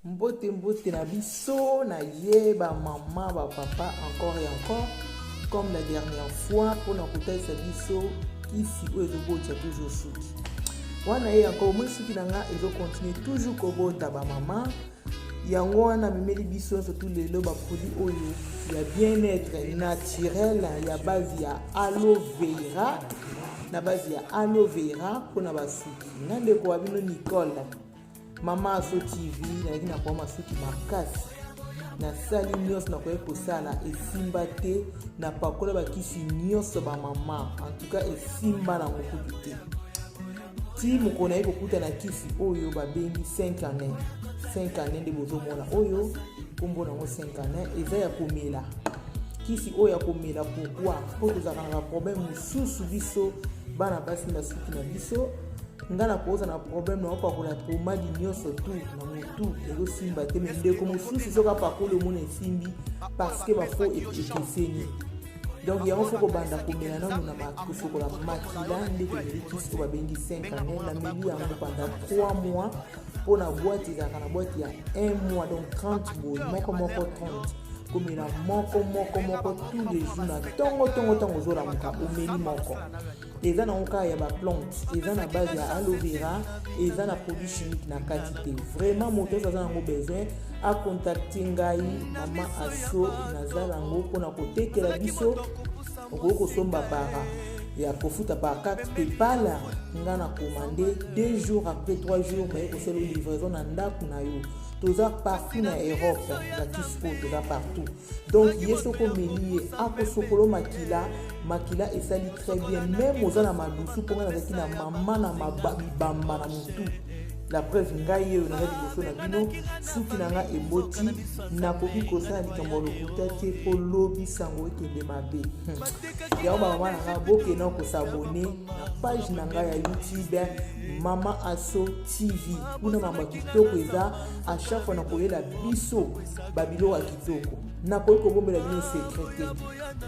Mbote mbote na biso na ye ba mama ba papa encore et encore comme la dernière fois mpona kotalisa biso kisi oyo ezobotisa toujours suki wana ye encore omoni suki na nga ezocontinue toujours kobota ba mama yango wana amemeli biso nyonso tu lelo baproduit oyo ya bien-être naturel ya base ya aloe vera, na base ya aloe vera mpona basuki. Nga ndeko wa bino Nicole, Mama Aso TV, nayaki na kwa masuki makasi, nasali nyonso nakoki kosala, esimba te. Napakola bakisi nyonso bamama, en tout cas esimba nango kutu te. Ti mokolo naye kokuta na kisi oyo babengi 5 en 1. 5 en 1 nde bozomona oyo, nkombo nango 5 en 1, eza ya komela. Kisi oyo ya komela pourquoi? Mpo tozalaka na baproblème mosusu biso bana basi na suki na biso. Nga na koza na problème na opakola pomade nyonso tu na motu ezosimba te, me ndeko mosusu soki apakoli omona esimbi, parce que bafo ekeseni. Donc yango fo kobanda komela nanu na kosokola makila nde tomeli kisi oyo babengi 5 année. Nameli yango pendant 3 mois mpo na boîte ezalaka na boîte ya 1 mois, donc 30 boye moko moko 30, komela moko moko moko tous les jours na ntongo ntongo. Ntango ozolamuka omeli moko. Eza nango kaka ya baplante, eza na base ya aloe vera, eza na produit chimique na kati te. Vraiment moto nyonso aza nango besoin acontacte ngai Mama Aso, naza nango mpona kotekela biso. Okoki kosomba para ya kofuta par carte PayPal. Nga na commande, 2 jours après, 3 jours baye kosala livraison na ndako na yo. Toza partout na Europe, bakisi oyo toza partout. Donc ye soki omeli ye akosokolo makila, makila esali très bien, même oza na madusu. Mpo ngai nazalaki na mama na bibamba na motu, la preuve ngai oyo naza liboso na bino, suki na ngai eboti. Nakoki kosala likambo ya lokuta te mpo lobi sango ekende mabe. Yango bamama na ngai, bokenda kos'abonner na page na ngai ya YouTube, Mama Aso TV. Kuna mama kitoko eza, à chaque fois nakoyela biso babiloko ya kitoko. Nakoki kobombela bino secret te.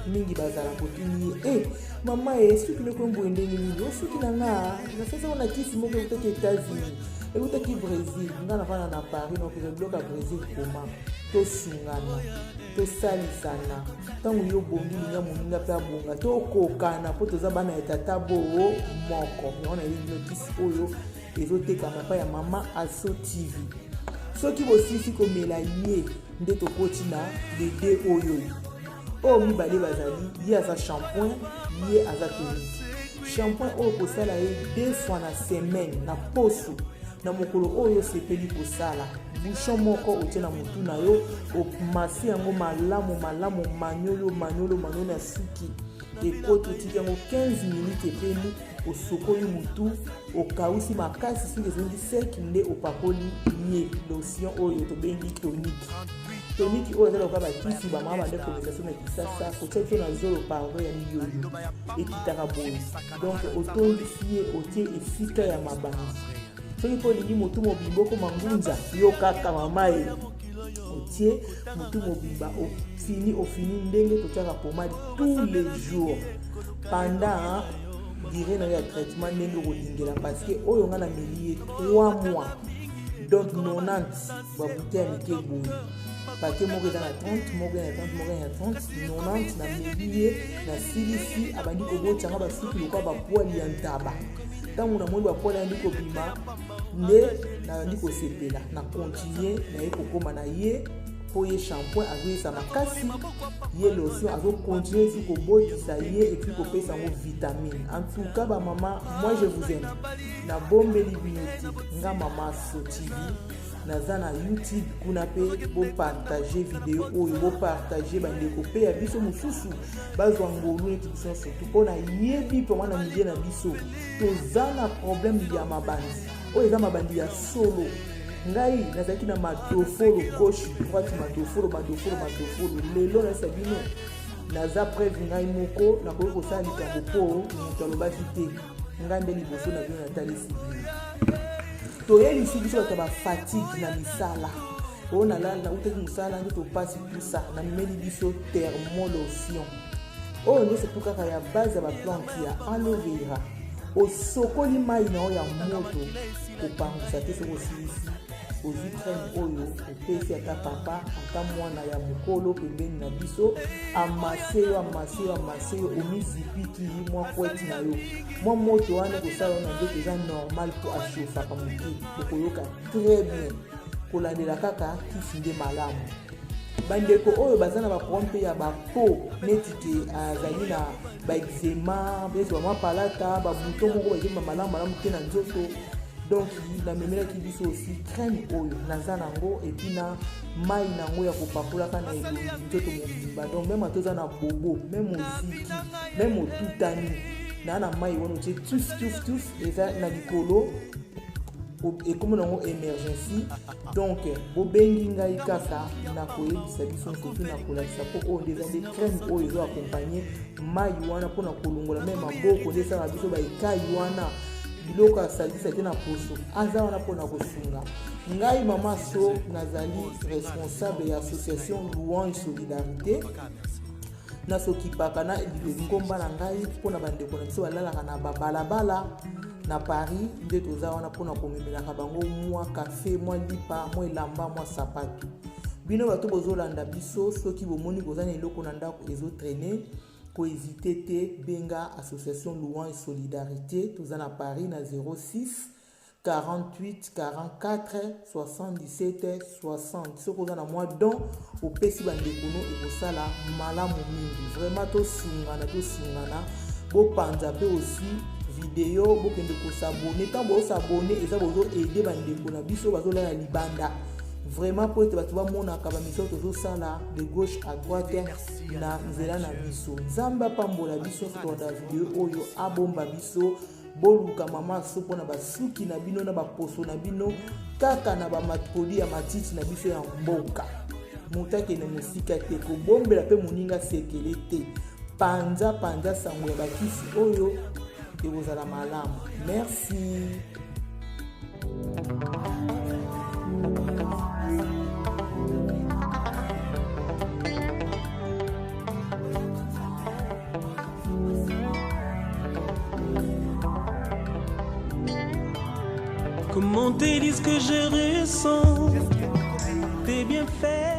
Mingi bazala kotuni ye: "E mama, e suki noko boye ndenge nini?" O suki na nga nasasako na kisi moko eutaki États-Unis, eutaki Brésil. Nga nafanda na Paris, nakozwa biloko ya Brésil koma. Tosungana, tosalisana. Ntango yo obongi, linga moninga mpe abonga, tokokana mpo toza bana ya tata boo moko. Yango nayebi bino kisi oyo ezotekama epai ya Mama Aso TV. Soki bosilisi komela ye, nde tokoti na dede oyo. Oyo mibale bazali, ye aza shampoing, ye aza tonique. Shampoing oyo kosala ye deux fois na semaine, na poso na mokolo oyo osepeli kosala. Bouchon moko otie na motu na yo, omasi yango malamu malamu, manioli, omanioli, omanioli na suki ekoti, otiki yango 15 minutes, epemi, osokoli motu, okausi makasi, soki ezongi sec nde opakoli ye lotion oyo tobengi tonique. Tonique oyo eza lokola bakisi bamama bande komeka so na Kisasa, kotia biso na zolo, pardon, ya miyoyo ekitaka boye. Donc otondisi ye, otie esika ya mabanzi. Soki mpo olingi motu mobimba okoma ngunza, yo kaka mama ye otie motu mobimba, ofini, ofini ndenge totiaka pomade tous les jours pendant durée na yo ya traitement, ndenge okolingela. Parce que oyo nga nameli ye 3 mois, donc 90 babouteille ya mike boye, paquet moko eza na 30, moko eza na 30, moko eza na 30, 90. Nameli ye, nasilisi, abandi kobotianga basuki lokola bapoils ya ntaba. Ntango namoni bapoils yandi kobima, nde nayandi kosepela, na continue naye kokóma na ye, mpo ye shampoing azoyesa makasi, ye lotion azocontinue esi kobotisa ye et puis kopesa yango vitamine. En tout cas bamama, moi je vous aime, nabombeli bino te. Nga Mama So TV, naza na YouTube kuna mpe. Bopartage video oyo, bopartage bandeko mpe ya biso mosusu bazwa ngolu neti biso, surtout mpo nayebi mpoma na milieu na biso toza na problème ya mabandi oyo eza mabandi ya solo. Ngai nazalaki na madofolo gauche, droite, madofolo, madofolo, madofolo. Lelo nayesa bino, naza preuve ngai moko, nakoki kosala likambo mpo moto alobaki te. Ngai nde liboso na bino natalisi bino. Toyelisi biso bato ya bafatigue na misala oyo, nalala, nautaki mosala nde topasi tusa, namemeli biso thermolotion oyo nyonso tu kaka ya base ya baplante ya aloe vera. Osokoli mai na oyo ya moto, kopangusa te. Soki osilisi Ozwi crème oyo, opesi ata papa, ata mwana ya mokolo pembeni na biso, amase yo, amase yo, amase yo, omizipiki mwa couette na yo, mwa moto wana ekosala yo na nzoto eza normal mpo achauffaka moke, okoyoka très bien. Kolandela kaka kisi nde malamu. Bandeko oyo baza na baproblème mpe ya bapeau, neti ke azali na baeczéma, neti bamwa palata, babouton moko bazomba malamu malamu te na nzoto, donc namemelaki biso aussi crème oyo naza nango, et puis na mai nango ya kopakolaka na elongi, nzoto mobimba. Donc même ata oza na bobo, même oziki, même otutani na mai wana, otie tuf tuf tuf, eza na likolo, ekomi nango emergency. Donc bobengi ngai kaka na koyebisa biso, surtout na kolakisa, mpo oyo nde eza nde crème oyo ezo accompagne mai wana mpona kolongola me maboko nde esalaka biso baekai wana, biloko asalisa te na poso. Aza wana mpona kosunga ngai. Mama So, nazali responsable ya association Louange Solidarité. Nasokipaka na lingomba na ngai mpona bandeko na biso balalaka na babalabala na Paris. Nde toza wana mpona komemelaka bango mwa kafe, mwa lipa, mwa elamba, mwa sapato. Bino bato bozolanda biso, soki bomoni koza na eloko na ndako ezotraîner, kohésiter te, benga association Louange Solidarité. Toza na Paris na 06 48 44 77 60. Soki oza na mwa don, opesi bandeko no, ekosala malamu mingi. Vraiment, tosungana, tosungana. Bopanza mpe aussi video, bokende kos'abonner. Ntango bozos'abonner, eza bozoaider bandeko na biso bazolala libanda, vraiment, mpo ete bato bamonaka bamission tozosala de gauche à droite na nzela na biso. Nzambe apambola biso. Tolanda video oyo, abomba biso. Boluka Mama So mpona basuki na bino na baposo na bino, kaka na baproduit ya matiti na biso ya mboka. Moto akende mosika te, kobombela mpe moninga sekele te. Panza panza sango ya bakisi oyo, ekozala malamu. Merci. Comment te dire ce que je ressens? T'es bien fait.